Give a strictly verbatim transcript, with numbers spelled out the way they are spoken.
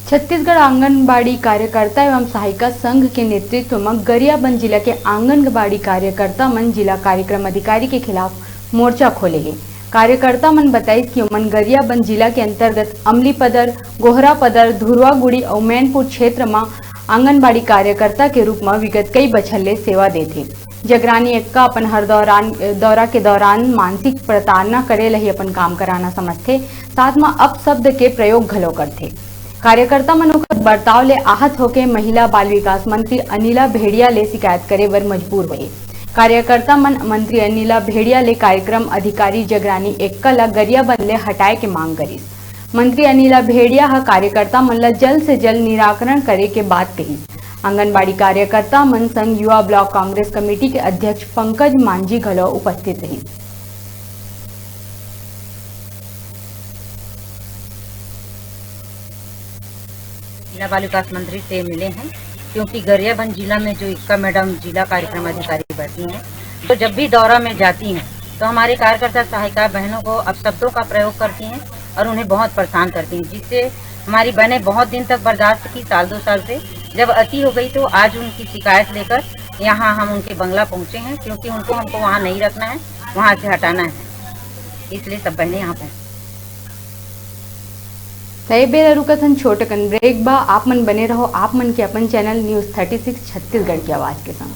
छत्तीसगढ़ आंगनबाड़ी कार्यकर्ता एवं सहायिका संघ के नेतृत्व म गरियाबंद जिला के आंगनबाड़ी कार्यकर्ता मन जिला कार्यक्रम अधिकारी के खिलाफ मोर्चा खोले हे। कार्यकर्ता मन बताइस कि ओमन गरियाबंद जिला के अंतर्गत अमलीपदर, गोहरापदर, धुरवागुड़ी अउ मैनपुर क्षेत्र म आंगनबाड़ी कार्यकर्ता के रूप म विगत कई बछर ले सेवा देथे। जगरानी एक्का अपन हर दौरान, दौरा के दौरान मानसिक प्रताड़ना करे ल ही अपन काम कराना समझथे, साथ म अपशब्द के प्रयोग घलो करथे। कार्यकर्ता मन ओकर बर्ताव ले आहत होके महिला बाल विकास मंत्री अनिला भेड़िया ले शिकायत करे बर मजबूर होए। कार्यकर्ता मन मंत्री अनिला भेड़िया ले कार्यक्रम अधिकारी जगरानी एक्का ल गरियाबंद ले हटाए के मांग करिस। मंत्री अनिला भेड़िया ह कार्यकर्ता मन ल जल्द से जल्द निराकरण करे के बात कहिस। आंगनबाड़ी कार्यकर्ता मन संग युवा ब्लॉक कांग्रेस कमेटी के अध्यक्ष पंकज मांझी घलो उपस्थित रहिस। जिला बाल विकास मंत्री से मिले हैं, क्योंकि गरियाबंद जिला में जो इक्का मैडम जिला कार्यक्रम अधिकारी बैठी हैं, तो जब भी दौरा में जाती हैं, तो हमारे कार्यकर्ता सहायिका बहनों को अपशब्दों का प्रयोग करती हैं और उन्हें बहुत परेशान करती हैं, जिससे हमारी बहनें बहुत दिन तक बर्दाश्त की, साल दो साल से। जब अति हो गई, तो आज उनकी शिकायत लेकर यहाँ हम उनके बंगला पहुँचे हैं, क्योंकि उनको हमको वहाँ नहीं रखना है, वहाँ से हटाना है, इसलिए सब बहनें यहाँ पहुँची। त ए बेरा रुकत हन छोट कन ब्रेक बा। आप मन बने रहो आप मन के अपन channel news thirty six Chhattisgarh की आवाज़ के संग।